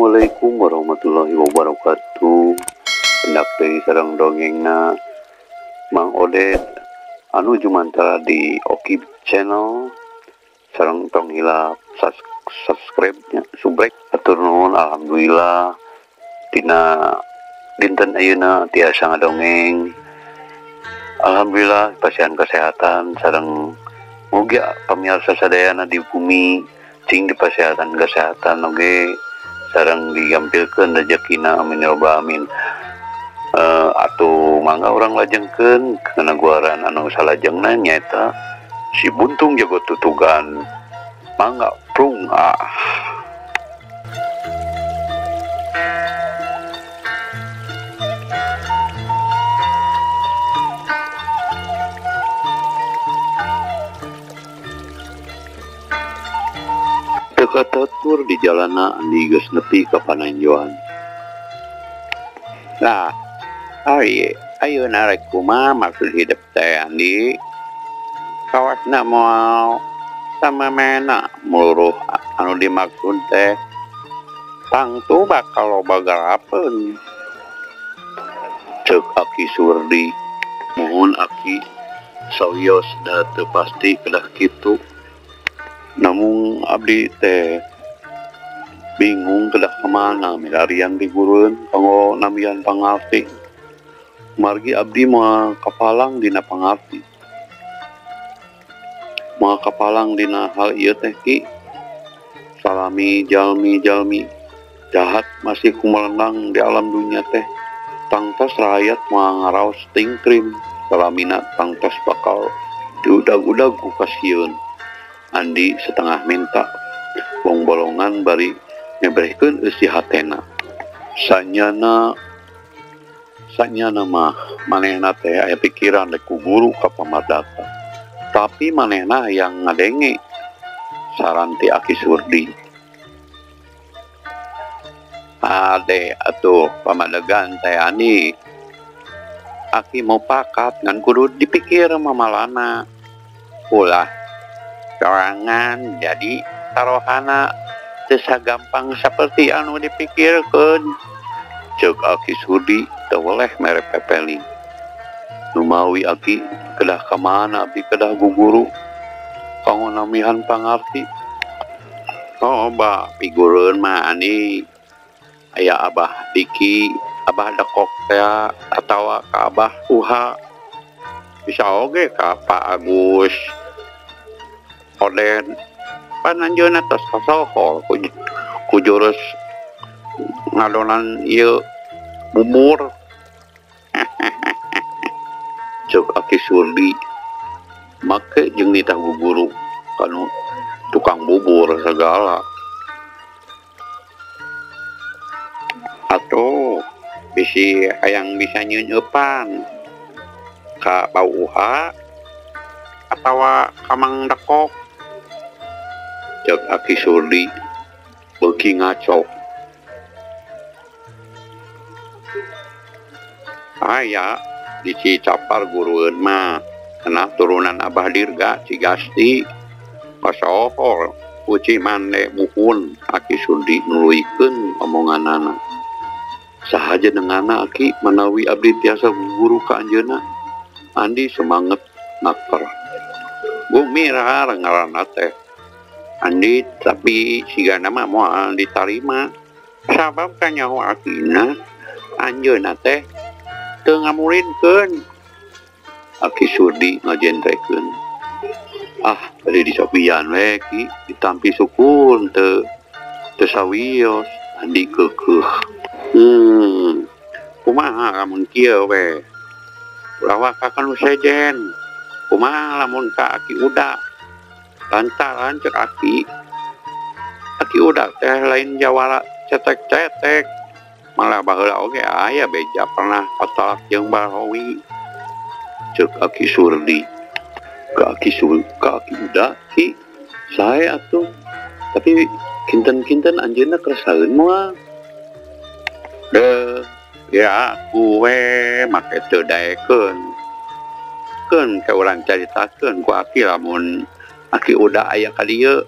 Assalamualaikum warahmatullahi wabarakatuh. Pendak deui sareng dongengna Mang Oded anu jumantara di Oki Channel. Sareng tong hilap subscribe nya, subrek. Atur nuhun, alhamdulillah dina dinten ayeuna tiasa ngadongeng. Alhamdulillah pasihan kesehatan sareng mugi pamirsa sadayana di bumi cing dipasehatan kesehatan oge sareng digampilkeun rejekina, amin ya rabbal alamin. Atuh mangga urang lajengkeun kana guaran anu salajengna nyaeta si buntung jago tutugan. Mangga prung ah. Teu di jalana Andi geus nepi ka pananjoan. Lah, ari ayeuna rek kumaha maksud hidup teh Andi? Kawasna moal samemena meluruh anu dimaksud teh tangtu bakal loba garapeun. Ceuk Aki Surdi, muhun Aki sawios da teu pasti kedah kitu. Namun abdi teh bingung kedah kemana milarian pigureun kanggo nambihan pangarti. Margi abdi moal kapalang dina pangarti. Moal kapalang dina hal ieu teh Ki. Salami jalmi-jalmi jahat masih kumelendang di alam dunia teh. Tangtos rakyat moal ngaraos tingkrim, salamina tangtos bakal diudag-udag ku kasieun. Andi setengah minta wong bolongan bari ngebrehkeun eusi hatena. Sanyana mah manehna teh aya pikiran rek ku guru ka pamardata. Tapi manehna hayang ngadenge saran ti Aki Surdi. Ade atuh pamadegan teh Andi. Aki mupakat ngan kudu dipikir mamalana. Ulah sorangan jadi tarohana teu sagampang seperti anu dipikirkeun. Ceuk Aki Surdi teu weleh mere pepeling. Numawi Aki kedah ka mana abdi kedah guguru kanggo namihan pangarti. Coba pigureun mah Andi. Aya Abah Diki, Abah Dekok teh atawa ka Abah Uha. Bisa oge ka Pak Agus Oden. Pan anjeunna tos kasohor ku jurus ngadonan ieu bubur. Ceuk Aki Surdi make jeung nitah guguru kanu tukang bubur segala. Atuh bisi hayang bisa nyeunyeupan ka Bau Uha atawa ka Mang Dekok. Ceuk Aki Surdi beuki ngaco. Aya di Cicapar gurueun mah cenah turunan Abah Dirga Cigasti kasohor ku Cimande muhun. Aki Surdi nuluykeun omonganana. Saha jenengana Aki manawi abdi tiasa guru ka anjeunna. Andi semangat naker. Gumirar ngaranna teh Andi, tapi sigana mah moal ditarima sabab kanyaho akina anjeunna teh teu ngamuridkeun. Aki Surdi ngajentrekeun. Ah, bari disopian we Ki, ditampi syukur teu sawios. Andi keukeuh. Kumaha lamun kieu we? Ulah waka ka nu sejen. Kumaha lamun ka Aki Uda? Lantaran cek Aki, Aki Uda teh lain jawara cetek-cetek. Malah baheula oge aya beja pernah patalak jeung Barhowi. Ceuk Aki Surdi. Ka Aki Uda Ki, sae atuh. Tapi kinten-kinten anjeunna keresaeun moal. Deuh, ya aku we make teu daekeun. Keun ka urang caritakeun ku Aki lamun Aki Uda aya ka dieu.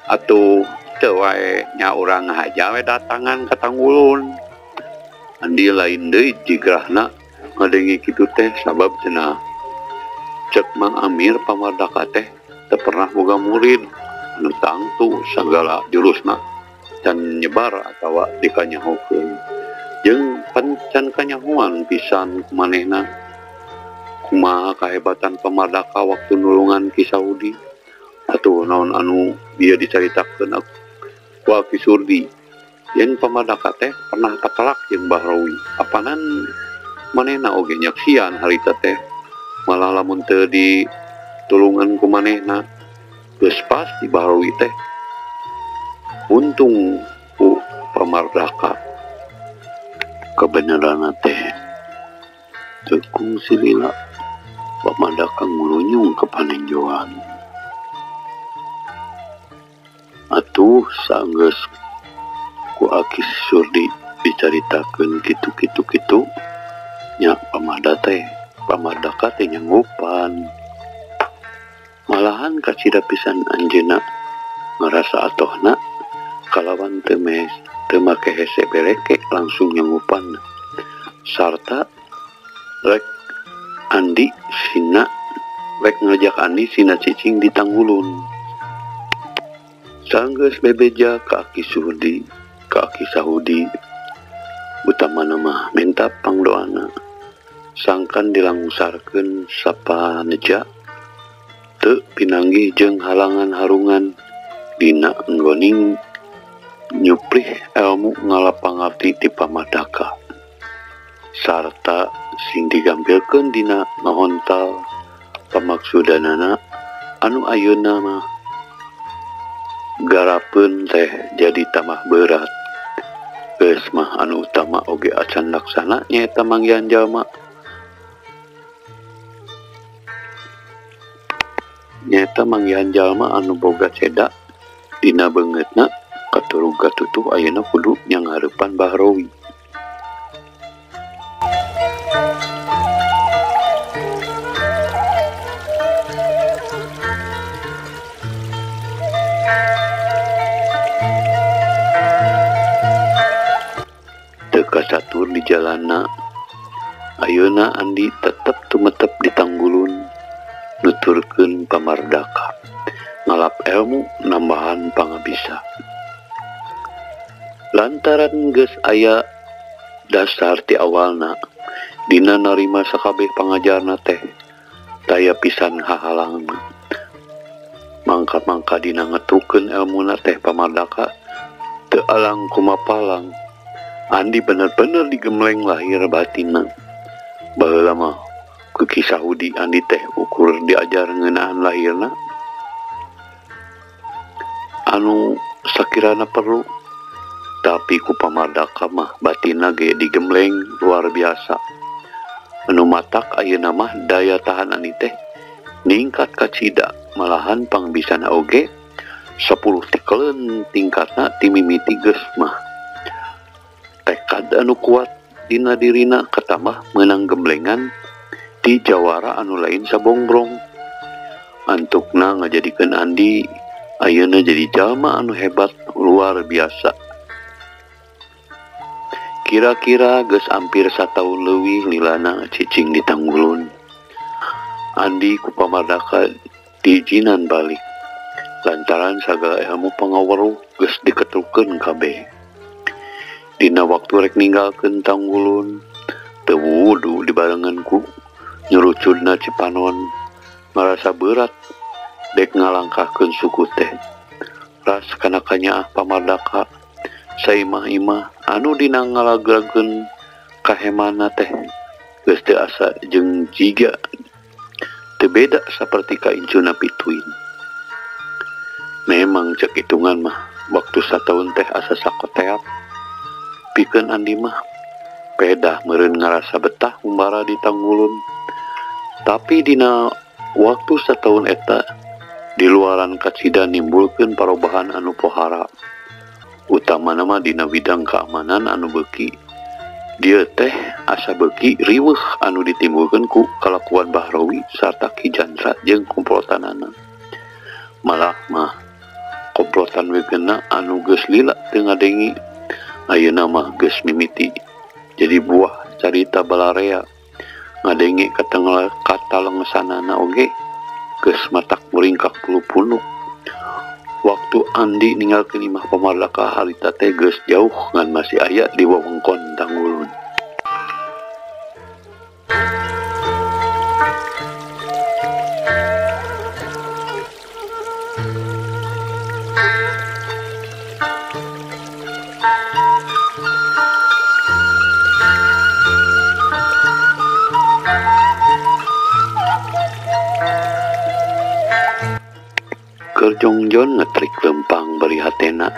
Atuh Teu wae nya urang haja we datangan ka Tanggulun. Andi lain deui jigrahna ngadenge kitu teh sabab cenah cek Mang Amir Pamardaka teh teu pernah boga murid anu tangtu sagala jurusna can nyebar atawa dikanyahokeun jeung can kanyahoan pisan kumanehna kumaha kahebatan Pamardaka waktu nulungan Ki Saudi atuh naon anu dia dicaritakeun ku Ki Surdi yen Pamardaka teh pernah patelak jeung Bahrawi apanan manehna oge nyaksian harita teh malah lamun teu ditulungan ku manehna geus pasti Bahrawi teh untung ku Pamardaka. Kebenaranna teh teu kungsi lila Pamardaka ngulunyung ke panenjoan. Atuh sanggeus ku Aki Surdi dicaritakeun kitu-kitu kitu nya Pamardaka teh nyanggupan. Malahan kacida pisan anjeunna ngarasa atohna kalawan teu make hese bereke langsung nyanggupan sarta rek Andi sina rek ngajak Andi sina cicing di Tanggulun. Sanggeus bebeja ka Aki Surdi ka Aki Sahudi utamana mah menta pangdoana sangkan dilangsarkeun sapaneja teu pinanggih jeung halangan harungan dina nggoning nyuplih ilmu ngalapangarti ti Pamardaka sarta sing digampilkeun dina ngahontal pamaksudanana anu ayeuna mah garapeun teh jadi tamah berat. Geus mah anu utama oge acan laksana nyaeta manggihan jalma anu boga ceda dina beungeutna katurug katutuh ayeuna kudu nyanghareupan Bahrawi. Teu kasatur di jalana ayeuna Andi tetep tumetep di Tanggulun nuturkeun Pamardaka ngalap ilmu nambahan pangabisa. Lantaran geus aya dasar ti awalna dina narima sakabeh pangajarna teh daya pisan hahalangna. Mangka-mangka dina ngetrukeun elmuna teh Pamardaka teu alang kumapalang. Andi bener-bener digemleng lahir batinna. Baheula mah ku Ki Sahudi Andi teh ukur diajar ngeunaan lahirna anu sakirana perlu, tapi ku Pamardaka mah batinna ge digemleng luar biasa. Anu matak ayeuna mah daya tahan Andi teh ningkat kacida malahan pangbisana oge 10 tikeleun tingkatna ti mimiti geus mah. Tekad anu kuat dina dirina katambah meunang gemblengan ti jawara anu lain sabongbrong. Antukna ngajadikeun Andi ayeuna jadi jalma anu hebat luar biasa. Kira-kira geus hampir sataun leuwih lilana cicing di Tanggulun. Andi ku Pamardaka diizinan balik lantaran sagala ilmu pangaweruh geus diketrukeun kabeh. Dina waktu rek ninggalkeun Tanggulun teu wudu dibarengan ku nyurucudna Cipanon ngarasa berat dek ngalangkahkeun suku teh. Ras kana kanyaah Pamardaka saimah-imah anu dina ngalagrageun kahemana teh geus teu asa jeung jiga teu beda saperti ka incuna pituin. Memang cek hitungan mah waktu sataun teh asa sakoteap pikeun Andi mah pedah meureun ngarasa betah ngumbara di Tanggulun. Tapi dina waktu sataun eta di luaran kacida nimbulkeun parobahan anu pohara, utamana mah dina bidang keamanan anu beuki. Dieu teh asa beuki riweuh anu ditimbulkeun ku kalakuan Bahrawi sarta Ki Jantra jeung komplotanana. Malah mah Komplotan wegena anu geus lila teu ngadengi ayeuna mah geus mimiti jadi buah carita balarea ngadenge katalengesanana oge geus matak muringkak bulu punuk. Waktu Andi ninggalkeun imah pamardaka harita teh geus jauh ngan masih aya di wewengkon Tanggulun. Keur jongjon ngetrik lempang bari hatena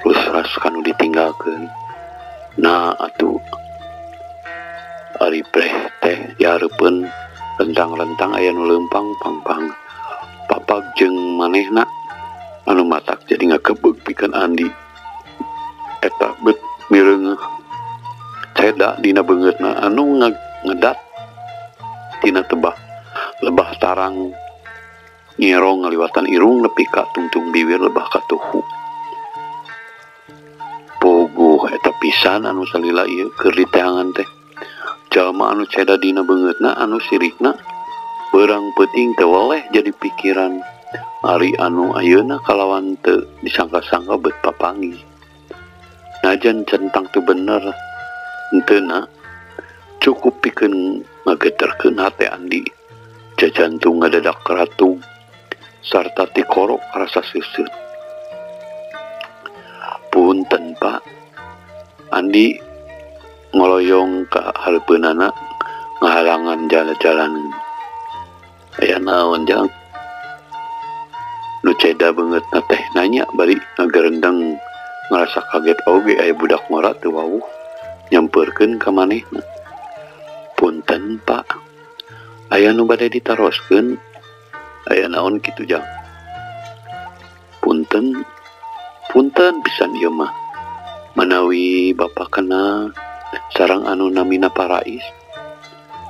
rusras kanu ditinggalkeun. Nah atuh ari preh teh dihareupeun rentang-rentang aya nu leumpang pangpang. Papag jeung manehna anu matak jadi ngagebeg pikeun Andi. Eta bet mireungeuh ceda dina beungeutna anu ngedat tina tebah lebah tarang nyerong ngaliwatan irung nepi ka tungtung bibir lebah katuhu. Pogoh eta pisan anu salila ieu keur diteangan teh. Jalma anu ceda dina beungeutna anu sirikna beurang peuting teu weleh jadi pikiran. Ari anu ayeuna kalawan teu disangka-sangka bet papanggih. Najan centang teu bener henteuna cukup pikeun ngageterkeun hate Andi. Jajantung ngadadak ratung sarta tikorok rasa seuseut. Punten Pak. Andi ngoloyong ka hareupeunana ngahalangan jalan-jalan. Aya naon jang? Nu ceda beungeutna teh nanya bari ngagerendeng ngarasa kaget oge aya budak ngora teu wawuh nyampeurkeun ka manehna. Punten Pak. Aya nu bade ditaroskeun? Aya naon kitu jang? Punten, punten pisan ieu mah. Manawi bapak kenal sareng anu namina Parais.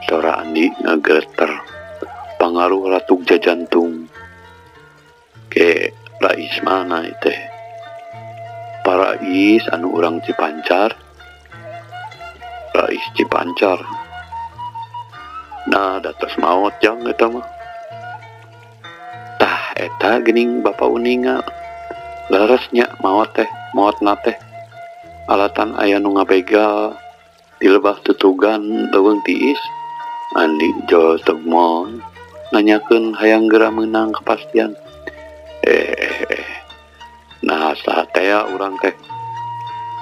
Sora Andi ngageter pangaruh ratuk jajantung. Ke Rais mana teh? Parais anu urang Cipancar. Rais Cipancar. Nah, datos maot jang eta mah. Tah eta geuning bapa uninga. Leresnya maot teh, maotna teh. Alatan aya nu ngabegal di lebah tutugan leuweung tiis. Andi jol tegmon nanyakeun hayang geura meunang kepastian. Nah, saha tea urang teh?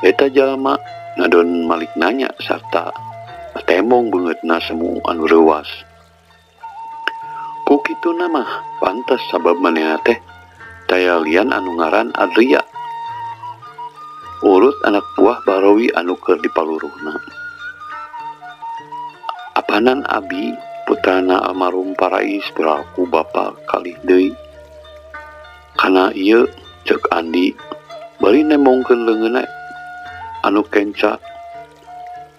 Eta jalma ngadon malik nanya sarta temong beungeutna semu anu reuwas. Ku kituna mah pantes sabab manehna teh daya lian anu ngaran Adria. Urut anak buah Barowi anu keur dipaluruhna. Apanan abi putrana almarhum Parais piraku bapa kalih deui. Kana ieu ceuk Andi bari nembongkeun leungeunna anu kenca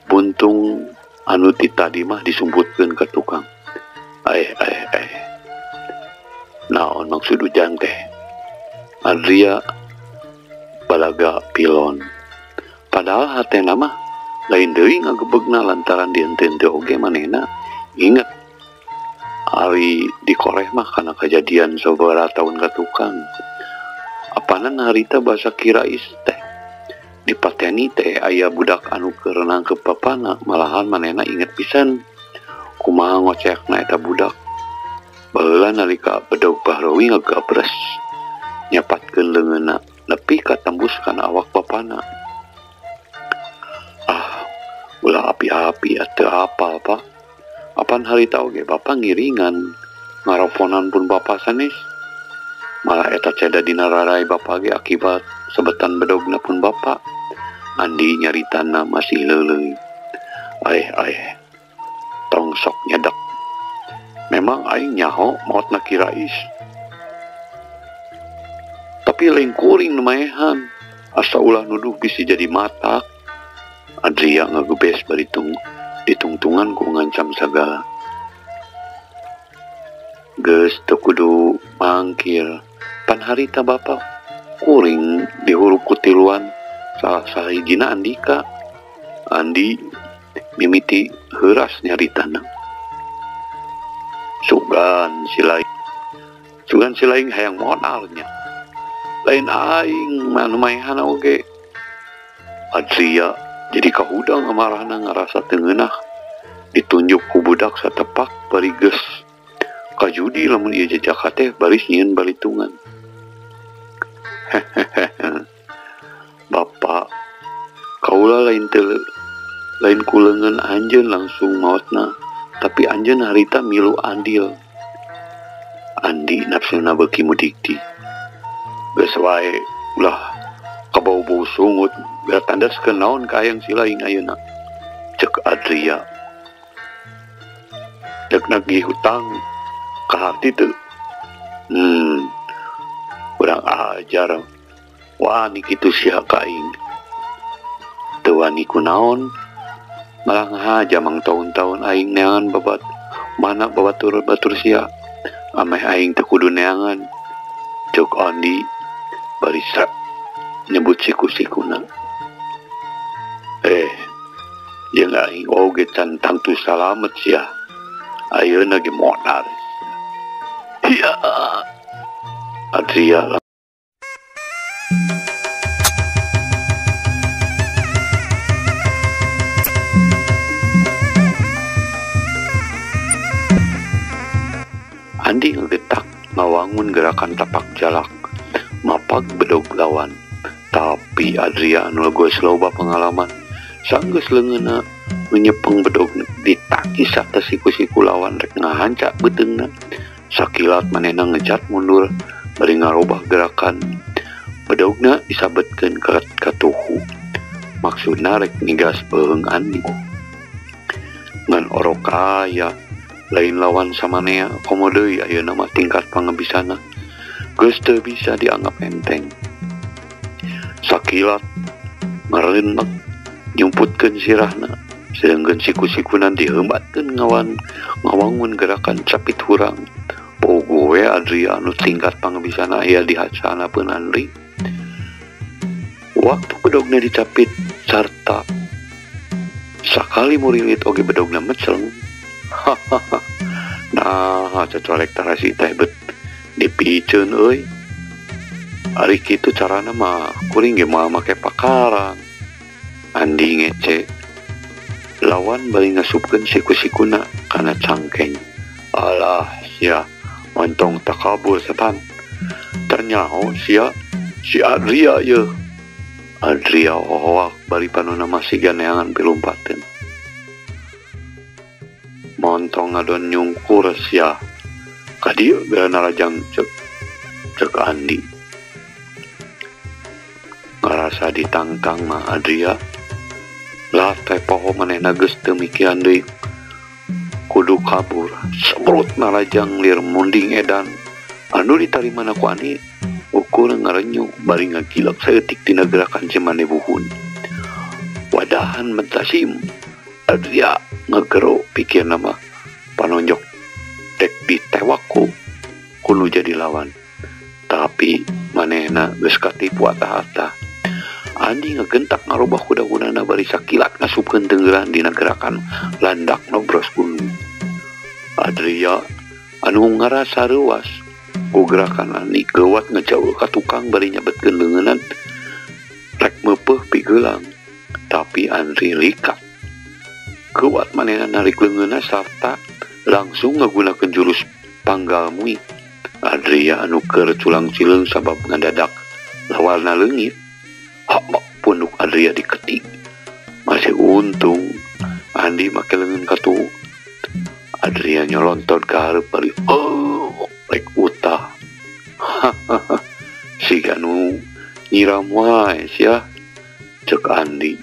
buntung anu ti tadi mah disumputkeun ka tukang. Naon maksud ujang teh? Adria balaga pilon. Padahal hatena mah lain deui ngagebegna lantaran diente-ente oge manehna inget ari dikoreh mah kana kejadian sababaraha taun ka tukang. Apanan harita basa Kirais teh dipateni teh aya budak anu keur nangkep bapana, malahan manehna inget pisan kumaha ngoceakna eta budak. Baheula nalika bedog Bahrawi ngagabres nyapatkeun leungeunna nepi ka tembus kana awak bapana. Ah, ulah api-api teu apal Pak. Apan harita oge bapa ngiringan ngaroponan pun bapa sanes. Malah eta ceda dina rarai bapa ge akibat sebetan bedogna pun bapa. Andi nyaritana masih leuleui. Aeh, tong sok nyedak. Memang aing nyaho maotna Ki Rais. Tapi lain kuring nu maehan. Asa ulah nuduh bisi jadi matak. Adria ngagebes bari ditungtungan ku ngancam sagala. Geus teu kudu mangkir. Pan harita bapa Kuring dihurup ku tiluan salah sahijina Andika. Andi mimiti heuras nyaritana. Sugan silaing hayang modalnya. Lain aing mah nu maehana oge. Adria jadi kahudang amarahna ngarasa teu ngeunah. Ditunjuk ku budak satepak bari geus kajudi lamun ieu jejaka teh baris nyieun balitungan. Bapak kaula lain teu lain ku leungeun anjeun langsung maotna, tapi anjeun harita milu andil. Andi nafsuna beuki mudikti. Geus wae ulah kabau-bau sungut, biar tandaskeun naon ka hayang silaing ayeuna. Cek Adria. Dek nagih hutang ka hati teu. Urang ajar. Wani kitu sia ka aing. Teu wani kunaon. Malah ngahaja mang taun-taun aing neangan babat mana babatur-batur sia. Ameh aing teu kudu neangan. Cek Andi bari nyebut siku-sikuna. Jeung aing oge can tangtu salamet sia. Ayeuna ge modar. Iya. Adria Andi ngegetak ngawangun gerakan tapak jalak mapag bedog lawan. Tapi Adria anu geus loba pengalaman sanggeus leungeunna menyepeng bedog ditakis atas siku-siku lawan rek ngahanca beuteungna. Sakilat manehna ngejat mundur bari ngarobah gerakan bedogna disabetkeun ka tuhu. Maksudna rek nigas beuheung Andi. Ngan orok aya lain lawan samanea komo deui ayeuna mah tingkat pangebisana geus teu bisa dianggap enteng. Sakilat ngareunmek nyumputkeun sirahna sedangkeun siku-sikuna dihembatkeun ngawangun gerakan capit hurang. Pogo we Adria anu tingkat pangebisana aya di hacana pun Andri. Waktu bedogna dicapit sarta sakali murilit oge bedogna meceleng. Nah, cocolek tarasi teh bet dipiceun euy. Ari kitu carana mah kuring ge moal make pakarang. Andi ngece. Lawan bari ngasupkeun siku-sikuna kana cangkeng. Alah sia, montong takabur setan. Ternyaho sia si Adria ye. Adria hohoak bari panona masih ganeangan pilumpateun. Montong ngadon nyungkur sia. Ka dieu geura narajang cek Andi. Ngarasa ditangtang mah Adria. Lah teh poho manehna geus teu mikiran deui. Kudu kabur. Semprot narajang lir munding edan. Anu ditarimana ku Andi ukur ngarenyu bari ngagilak saeutik tina gerakan cimane buhun. Wadahan mentasim. Adria ngegero pikirna mah panonjok dek ditewak ku kudu jadi lawan. Tapi manehna geus katipu atah-atah. Andi ngegentak ngarobah kuda-kudana bari sakilat ngasupkeun tenggeran dina gerakan landak nobros gunung. Adria anu ngarasa reuas ku gerakan Andi geuwat ngejauh ka tukang bari nyabetkeun leungeunna rek meupeuh pigelang. Tapi Andri likat. Kuat manehna narik leungeunna sarta langsung ngagunakeun jurus panggal mui. Adria anu keur culang cileung sabab ngadadak lawarna leungit. Hak punduk Adria diketik. Masih untung Andi make leungeun katuhu. Adria nyolontot ka hareup bari oh rek utah. Siga nu nyiram wae sia cek Andi.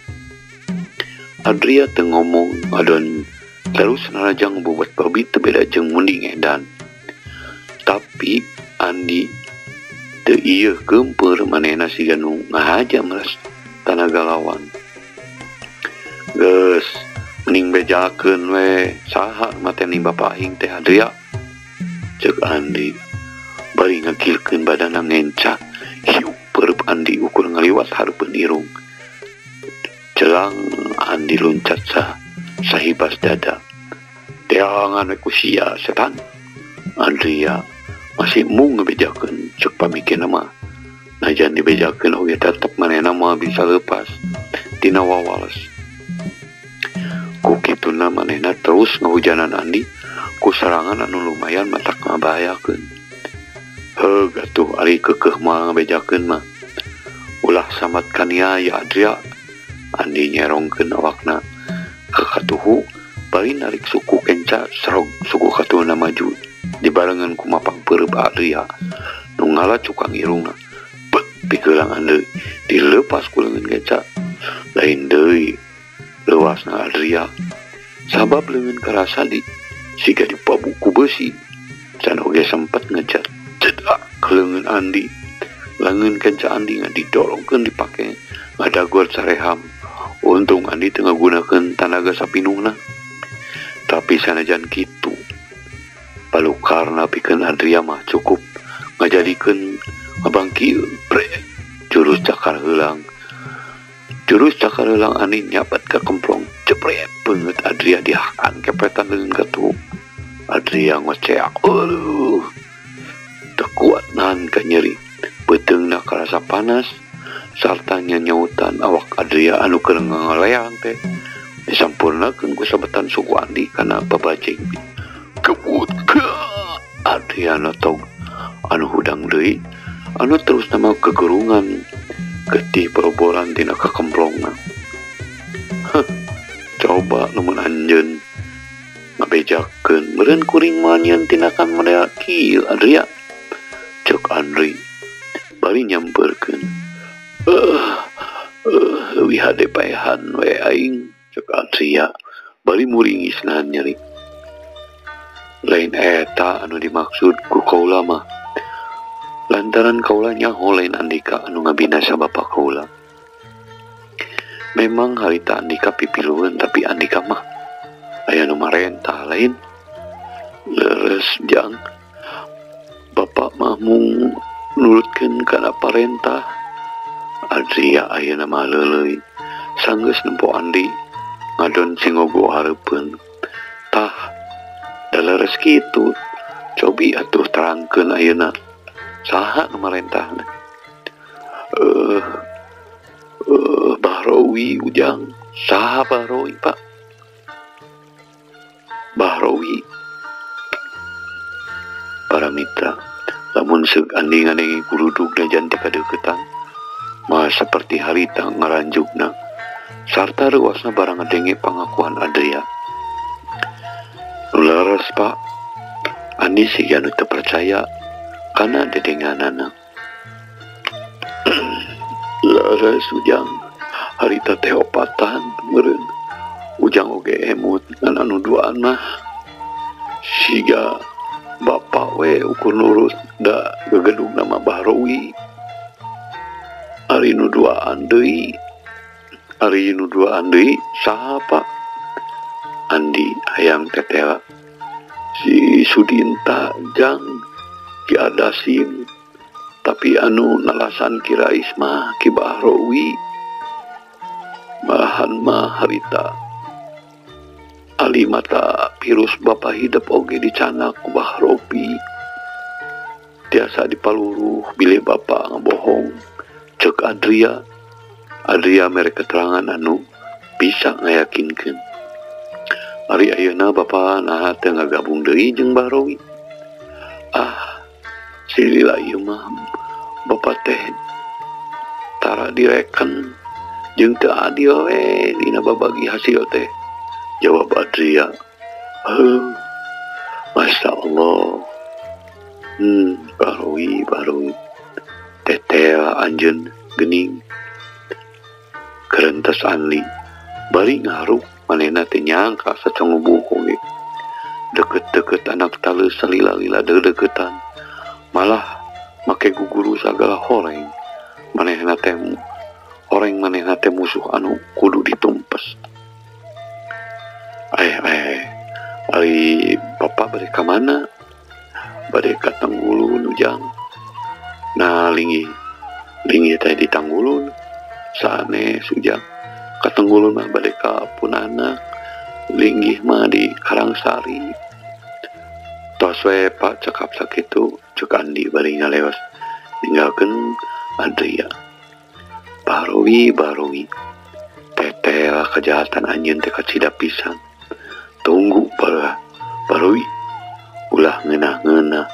Adria teu ngomong adon terus narajang bobot babi teu beda jeung munding edan. Tapi Andi teu ieu geumpeur manehna siga nu ngahaja meres tanaga lawan. Geus mending bejakeun we saha mateni bapa aing teh Adria cek Andi bari ngagilkeun badanna ngenca hiup. Andi ukur ngaliwat hareupeun irung. Jelang Andi luncat sahibas dada. Teangan we ku sia setan. Andrea masih mung ngebejakeun cek pamikirna mah. Najan dibejakeun oge tetep manehna moal bisa lepas tina wawales. Ku kituna manehna terus ngahujanan Andi ku serangan anu lumayan matak ngabahayakeun. Heug atuh ari keukeuh moal ngabejakeun mah. Ulah samat kaniaya Adria. Andi nyerongkeun awakna ka katuhu bari narik suku kenca serog suku katuhuna maju dibarengan ku mapang peureub Adria nu ngala cukang irungna. Bet pikelang Andi dilepas ku leungeun kenca. Lain deui leuwasna Adria sabab leungeun karasa di siga dipabuk ku beusi. Can oge sempet ngecat cedak ke leungeun Andi. Leungeun kenca Andi didorongkeun dipake ngadagor sareham. Untung Andi teu ngagunakeun tanaga sapinuhna. Tapi sanajan kitu palukarna pikeun Adria mah cukup ngajadikeun ngabangkieun pre jurus cakar heulang. Jurus cakar heulang Andi nyabat ka kemplong jepret beungeut Adria dihakan kepetan leungeun katuhu. Adria ngoceak, aduh, teu kuat nahan ka nyeri. Beuteungna karasa panas sarta nyanyautan awak Adria anu keur ngaleang teh disampurnakeun ku sabetan suku Andi kana babajing. Kebut ka Adria notog anu hudang deui anu terus nama kegerungan getih boroboran tina kakemplongna. Heh, coba lamun anjeun ngabejakeun meureun kuring mah nyieun tindakan model kieu Adria. Ceuk Andri bari nyamperkeun. Leuwih hade paehan we aing ceuk Adria bari muringis nahan nyeri. Lain eta anu dimaksud ku kaula mah. Lantaran kaula nyaho lain Andika anu ngabinasa bapa kaula. Memang harita Andika pipilueun tapi Andika mah aya nu marentah lain. Leres jang bapak mah mung nurutkeun kana parentah. Adria ayeuna mah leuleuy sanggeus nempo Andi ngadon singogo hareupeun. Tah da leres kitu cobi atuh terangkeun ayeuna saha nu marentahna. Bahrowi ujang. Saha Bahrowi pak? Bahrowi. Para mitra lamun seuk Andi ngadenge gurudugna janti kadeuketan mah seperti harita ngaranjukna sarta reuasna barang ngadenge pangakuan Adria. Leres pak, Andi siga nu teu percaya kana dedenganana. Leres ujang, harita teh opatan meureun. Ujang oge emut ngan anu duaan mah siga bapak we ukur nurut da gegedugna mah Bahrowi. Ari nu duaan deui, ari nu duaan deui saha pak? Andi hayang tetela. Si Sudinta jang Ki Adasim tapi anu nalasan Ki Rais mah Ki Bahrowi. Malahan mah harita ali mata virus bapa hidup oge dicanak ku Bahrowi. Tiasa dipaluruh bilih bapa ngabohong. Cek Adria. Adria mere keterangan anu bisa ngayakinkeun. Ari ayeuna bapa naha teu ngagabung deui jeung Bahrowi. Ah, silila ieu mah bapa teh tara direken jeung teu adil we dina babagi hasil teh. Jawab Adria. Heuh, Masya Allah. Bahrowi, Bahrowi. Tetel anjeun geuning. Kerentes Andi bari ngaruk manehna teh nyangka sacongobuh oge. Deket-deket anak taleuh salila-lila dedeketan. Malah make guguru sagala horeng. Manehna teh horeng manehna teh musuh anu kudu ditumpes. Ari bapak bade ka mana? Bade ka Tenggulu nujang. Nah linggih Linggih teh di Tanggulun sanes Ujang ka Tanggulun mah bade ka Punana linggih mah di Karangsari. Tos we Pak cekap sakitu cek Andi bari ngaleos ninggalkeun Adria. Bahrowi Bahrowi teteh kejahatan anjeun teh kacida pisan. Tunggu balah Bahrowi ulah ngeunah-ngeunah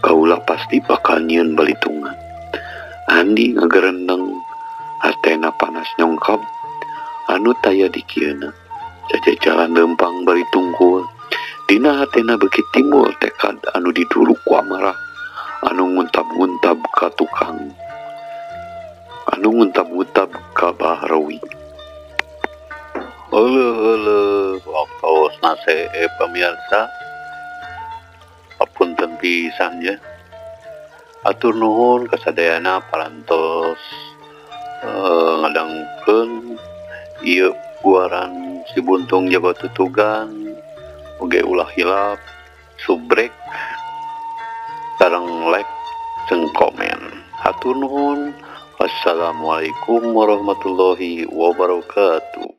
kaula pasti bakal nyieun balitungan. Andi ngagerendeng hatena panas nyongkab anu taya dikieuna jajajalan lempang bari tungkul. Dina hatena beuki timbul tekad anu diduruk ku amarah anu nguntab-nguntab ka tukang anu nguntab-nguntab ka Bahrowi. Euleuh euleuh waktosna seep pamirsa apunten pisan ye. Atur nuhun kasadayana parantos ngadangkeun ieu guaran Si Buntung Jago Tutugan. Oge ulah hilap subrek sareng like jeung komen. Hatur nuhun. Wassalamualaikum warahmatullahi wabarakatuh.